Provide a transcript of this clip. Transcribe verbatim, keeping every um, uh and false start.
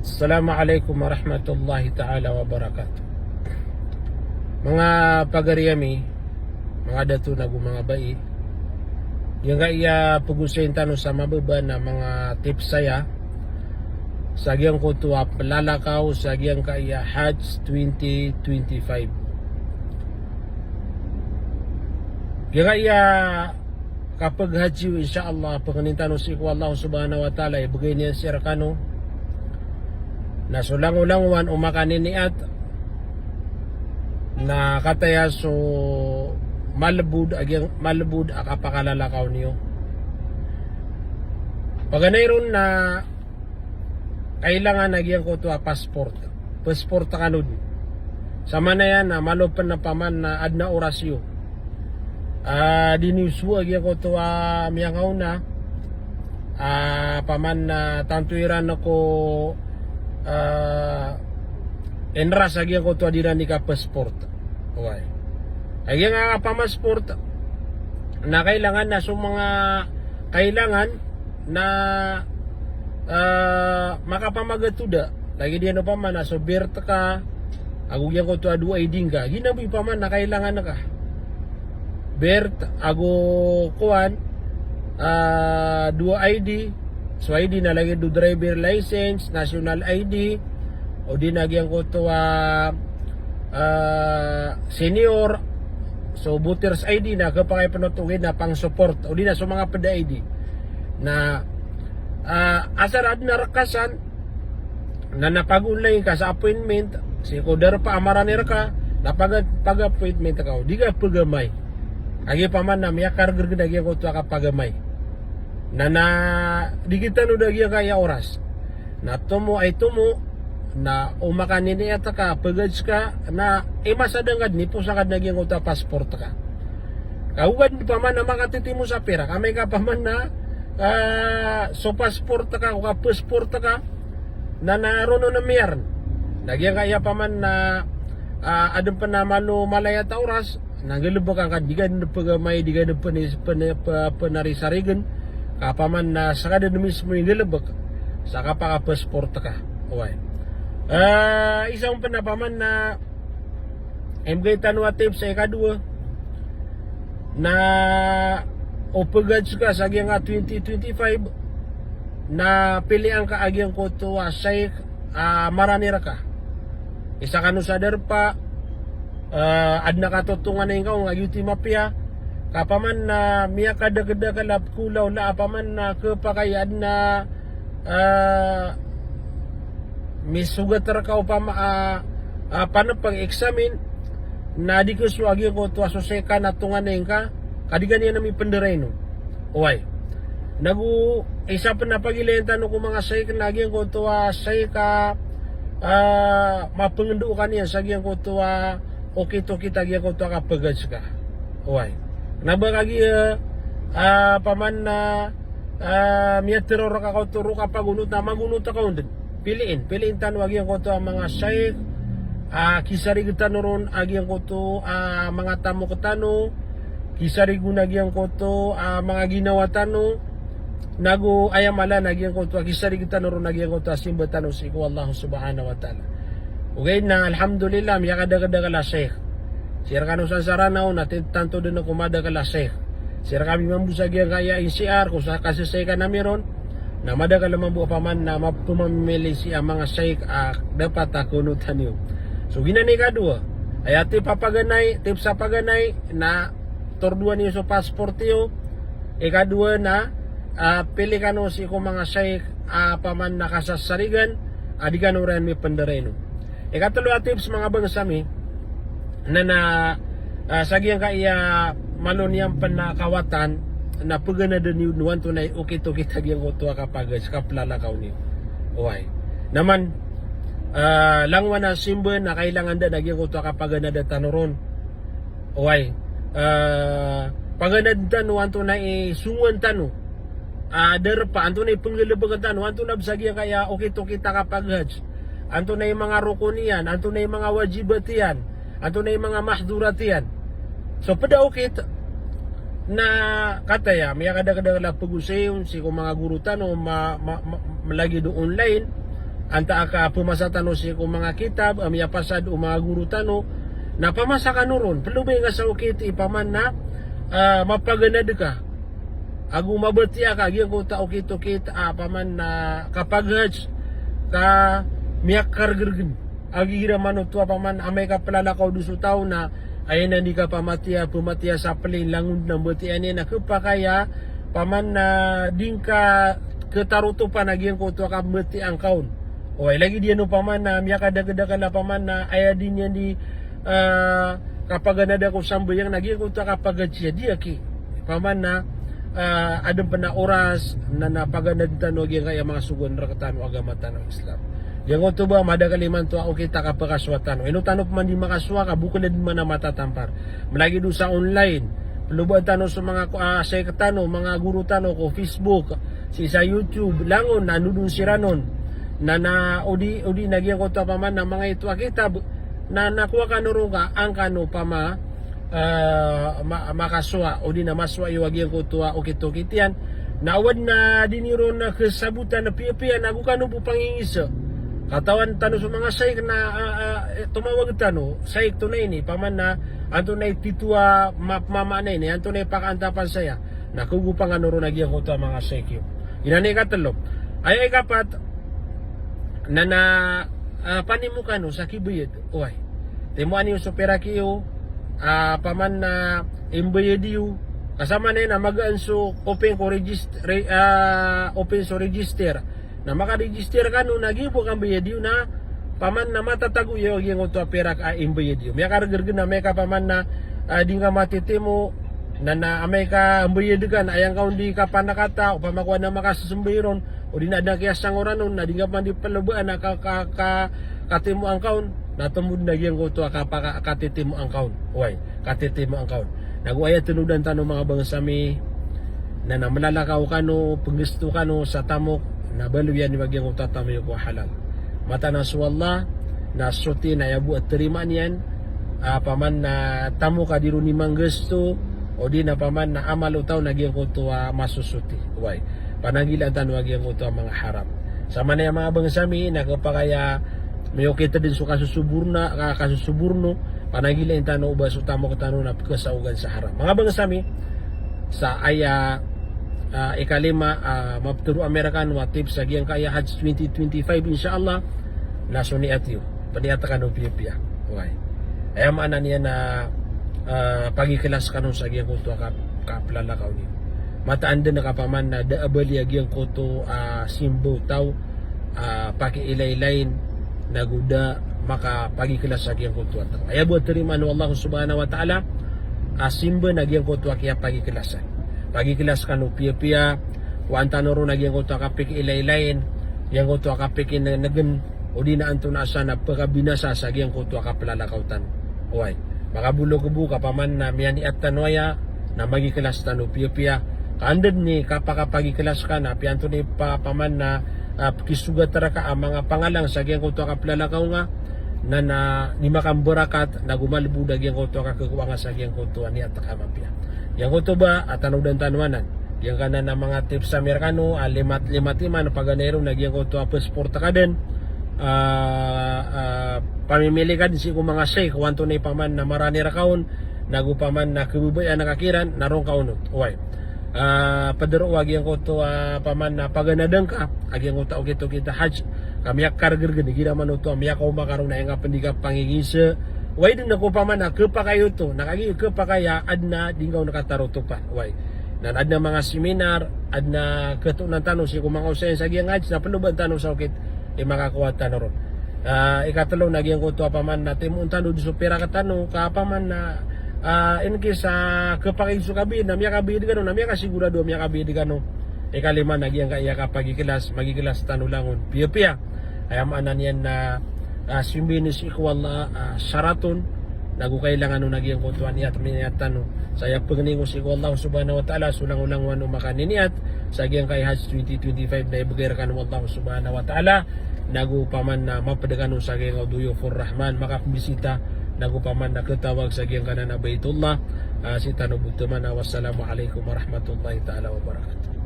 Assalamu alaikum warahmatullahi ta'ala wabarakatuh. Manga pagari ami, manga dato nago manga bai, giyangkaya pagosayin tano sa mababa na manga tips saya sa giyangkoto a plalakaw sa giyangkaya Hajj twenty twenty-five. Giyangkaya kapaghaji iyo, insha Allah, pangnin tano sii ko Allah subhanahu wa ta'ala, ibgay niyan sii rkano na so langolangowan o makaniniat na kataya so malbod a giyang-, malbod a kapakalalakaw niyo. Paganay ron na kailangan a giyangkoto a passport. Passport kano dn. Sa manaya na malo pn a paman na adn a oras iyo. Ah, di niyo so a giyangkoto a miyangaona, ah, paman na tanto iran ko, ah, inras a giyangkoto a di iran di kapassport. Oway. A giyangkaya kapamasport na kailangan na so manga kailangan na, ah, makapamagatoda. Lagid iyan opama na so birth ka, ago giyangkoto a dowa I D ngka. Giya bo opama na kailangan ka. Birth, ago kowan, ah, dowa I D, so I D na lagid o driver license, national I D, odi na giyangkoto a, ah, senior, so voters I D na khapakay pn oto, ogaid na pang-support, odi na so manga pd a I D. Na, ah, asar adn a rk san, na, na pag-online ka sa appointment, sii ko darpa a marani rka, na pag-, pag-appointment ka, o di ka pagamay. Kagiya paman na miyakargrg a giyangkoto a kapagamay. Na, na, di kitano da giyangkaya oras. Na tomo ay tomo, na o makaniniat ka, paghaj ka, na imasadang ka dn, iposa ka dn a giyangkoto a passport ka. Ka ogaid paman na makatitimo sa pirak, amay ka paman na, ah, so passport ka, o kapassport ka, na, na ron on a miyarn. Na giyangkaya paman na, ah, adn pn a malo malayat a oras, na nggalbk angka, di ka dn pagamay, di ka dn pn-, pn-, pa-, pnarisarign, ka paman na ska dn mismo i nggalbk sa kapakapassport ka. Oway. Ah, isa on pn a paman na imbgay tano a tips sa ikadowa, na o paghaj ka sa giyangka twenty twenty-five, na pilian ka a giyangkoto a shaykh a marani rka. Isa kano sa darpa, ah, adn a katotonganay ngka on a giyoto i mapiya, ka paman na miyakadakdakl a pkhaolawla a paman na khapakay adn a, ah, misogat rka opama a, ah, panpng, examine, na di ka so a giyangkoto a so shaykh ka na tonganay ngka, ka di ka niyan mipndarainon. Oway. Nago isa pn a pagilayn tano ko manga shaykh na giyangkoto a shaykh a, ah, mapngndao ka niyan sa giyangkoto a okit-okit a giyangkoto a kapaghaj ka. Oway. Na ba kagiya, ah, paman na, ah, miyatharo rka oto roo ka pagonot na magonot ka on dn. Piliin, piliin tano a giyangkoto a manga shaykh a kisarig tano ron a giyangkoto a manga tamok tano, kisarig on a giyangkoto a manga ginawa tano, nago aya mala na giyangkoto a kisarig tano ron a giyangkoto a simba tano sii ko Allah subhanahu wa ta'ala. Ogaid na alhamdulillah, miyakadakdakl a shaykh. Sii rkano san sa Ranao na ti-, tanto dn ko madakl a shaykh. Sii rkami mambo sa giyangkaya N C R, ko sa kasashaykhan ami ron, na madakl mambo a paman na mapmamimili sii a manga shaykh a dapat a konotan iyo. So giyanan i ikadowa. Aya tips a paganay, tips a paganay, na tordoan iyo so passport iyo. Ikadowa na, ah, pili kano sii ko manga shaykh a paman na kasasarigan a di kano ran mipndarainon. Ikatlo a tips, manga bangsa mi, na, na, ah, sa giyangkaya malo niyan pn a kawatan, na paganadan iyo o antonaa i okit-okit a giyangkoto a kapaghaj, kaplalakaw niyo. Oway. Na man, ah, langowan a simba na kailangan dn a giyangkoto a kapaganada tano ron. Oway. Ah, paganad tano o antonaa i songowan tano a darpa, antonaa i pnggalbkn tano, antonaa bs a giyangkaya okit-okit a kapaghaj, antonaa i manga rokon iyan, antonaa i manga wajibat iyan, antonaa i manga mahdhurat iyan. So pd a okit na kataya miyakadakdakl a pagosay on sii ko manga goro tano ma-, ma-, ma-, lagid o online, antaa ka pemasa tano sii ko manga kitab a miyapasad o manga goro tano, na pamasa kano ron, pelo ba aya nga sa okit i paman na, ah, mapaganad ka. Ago mabatiya ka giyangkoto a okit-okit a paman na kapag-hajj ka miyakargergen. Ago igira man oto a paman amay ka pelalakaw den so taw na aya nan di ka pamatiya, pematiya sa plane, langon den a mbatiya niyan na kepakay a paman na di ngka ketarotopan a giyangkoto a kambatiya ngka on. Oway, lagid iyan o paman na miyakadakedakel a paman na aya di niyan di, ah, kapaganada ko sambayang na giyangkoto a kapag-hajj iyan, di aki. Paman na, ah, aden pen a oras na, na paganad tano giyangkaya manga sogoan rektano agama tano Islam. Giyangkoto ba madakel imanto a okit a kapakasowa tano. Ino tano peman di makasowa ka bokeled man a matatampar. Melagid o sa online. Pelobaan tano so manga ko, ah, shaykh tano, manga goro tano ko Facebook, sii sa YouTube, langon na nodon siran on. Na, na odi, odi na giyangkoto a paman na manga ito a kitab, na, na kowa kano ron ka angkano pama, ah, ma-, makasowa, odi na masowa iyo a giyangkoto a okit-okit iyan. Na owad na di niyo ron kesabotan a piyapiya na go kano bo pangingisa. Katawan tano so manga shaykh na, ah, ah, eh, tomawag tano, shaykh to na ini, paman na antonaa i tito a ma-, mama na ini, antonaa i pakaantapan saya. Na kogopan kano ron a giyangkoto a manga shaykh iyo. Inan i katelo. Aya ikapat, na, na, ah, panimo kano sa kibayad. Oway. Timoan iyo so pirak iyo, ah, paman na imbayad iyo. Ka samanaya na magaan so open ko regist-, re-, ah, open so register. Na makaregister kano na giya bo kambayad iyo na paman na matatago iyo a giyangkoto a pirak a imbayad iyo. Miyakargergen amay ka paman na, ah, di ngka matitimo, na, na amay ka mbayad ka na aya ngka on di kapanakata, opama ko aden a makasesembay ron, odi na aden a kiyasangoran on, na di ngka paman di pelobaan a ka, ka, ka, katimoan ka on, na tomod na giyangkoto a kapa-, ka-, katitimoan ka on. Oway, katitimoan ka on. Na go aya tenodan tano manga bangsa mi, na, na melalakaw kano, penggesto kano sa tamok, na baloyan iyo a giyangkoto a tamok iyo ko halal. Mataan a so Allah na soti na aya bo a terimaan iyan, ah, paman na tamok a di ron i manggesto, odi na paman na amal o taw na giyangkoto a masosoti. Oway. Pananggilaan tano a giyangkoto a manga haram. Samanaya manga bangsa mi na kepakay a miyokit den so kasosoborna, ka-, kasosoborno, pananggilaan tano o ba so tamok tano na pekesaogan sa haram. Manga bangsa mi, sa aya, ah, ikalima, ah, mapetero ami rekano a tips a giyangkaya Hajj twenty twenty-five, insha Allah, na so niyat iyo. Peniyat kano piyapiya. Oway. Aya maana niyan na, ah, pagikilas kano sa giyangkoto a ka-, kapelalakaw niyo. Mataan den ka paman na da a bali a giyangkoto a simba o taw, ah, pakiilaylayin, na go da makapagikilas sa giyangkoto a taw. Aya bo a terimaan o Allah subhanahu wa ta'ala a simba na giyangkoto a kiyapagikilasan. Pagikilas kano piyapiya, kowaan tano ron a giyangkoto a kapikiilaylayin, giyangkoto a kapikinenegen, odi na antonaa san a pekabinasa sa giyangkoto a kapelalakaw tano. Oway. Makabolok bo ka paman na miyaniyat tano aya, na magikilas tano piyapiya. Ka anda den i kapakapagikilas ka na, apiya antonaa i pa-, paman na, ah, pekisogat reka a manga pangalang sa giyangkoto a kapelalakaw nga, na, na di makambarakat, na go malebod a giyangkoto a kakekowa nga sa giyangkoto a niyat ka mapiya. Giyangkoto ba, a tanodan tano anan. Giyangkanan a manga tips ami rekano, ah, lima, lima timan, paganay ron na giyangkoto a passport ka den, ah, ah, pamimili ka den sii ko manga shaykh, kowaan antonaa i paman na marani reka on, na go paman na kebabayaan ka kiran, na ron ka onot. Oway. Ah, pedero a giyangkoto a paman na paganadan ka a giyangkoto a okit-okit a Hajj, ka miyakargergen, igira man oto a miyakaoma ka ron na aya nga pen di ka pangingisa. Oway den ko paman na kepakay oto, na kagiya kepakay a aden a di ngka on katarotopan. Oway. Na aden a manga seminar, aden a ketonan tano sii ko manga osayan sa giyangkai Hajj, na pelobaan tano sa okit i makakowa tano ron. Ah, ikatelo na giyangkoto a paman na timoon tano den so pirak tano, ka paman na, ah, in case, ah, kepakay so kabayad, na miyakabayad kano, na miyakasigorado a miyakabayad kano. Ikalima na giyangkaya kapagikilas, magikilas tano langon piyapiya. Aya maana niyan na, ah, simba ini sii ko Allah, ah, sarat on, na go kailangan on a giyangkoto a niyat, miniyat tano. Sa aya pengeni ko sii ko Allah subhanahu wa ta'ala, so langolangon o makaniniyat sa giyangkai Hajj twenty twenty-five na ibegay rekano o Allah subhanahu wa ta'ala, na go paman na maped kano sa giyangkai duyufur Rahman, makapembisita, na go paman na ketawag sa giyangkanan a Baitullah, ah, sii tano bo teman a wassalamu alaikum warahmatullahi ta'ala wabarakatuh.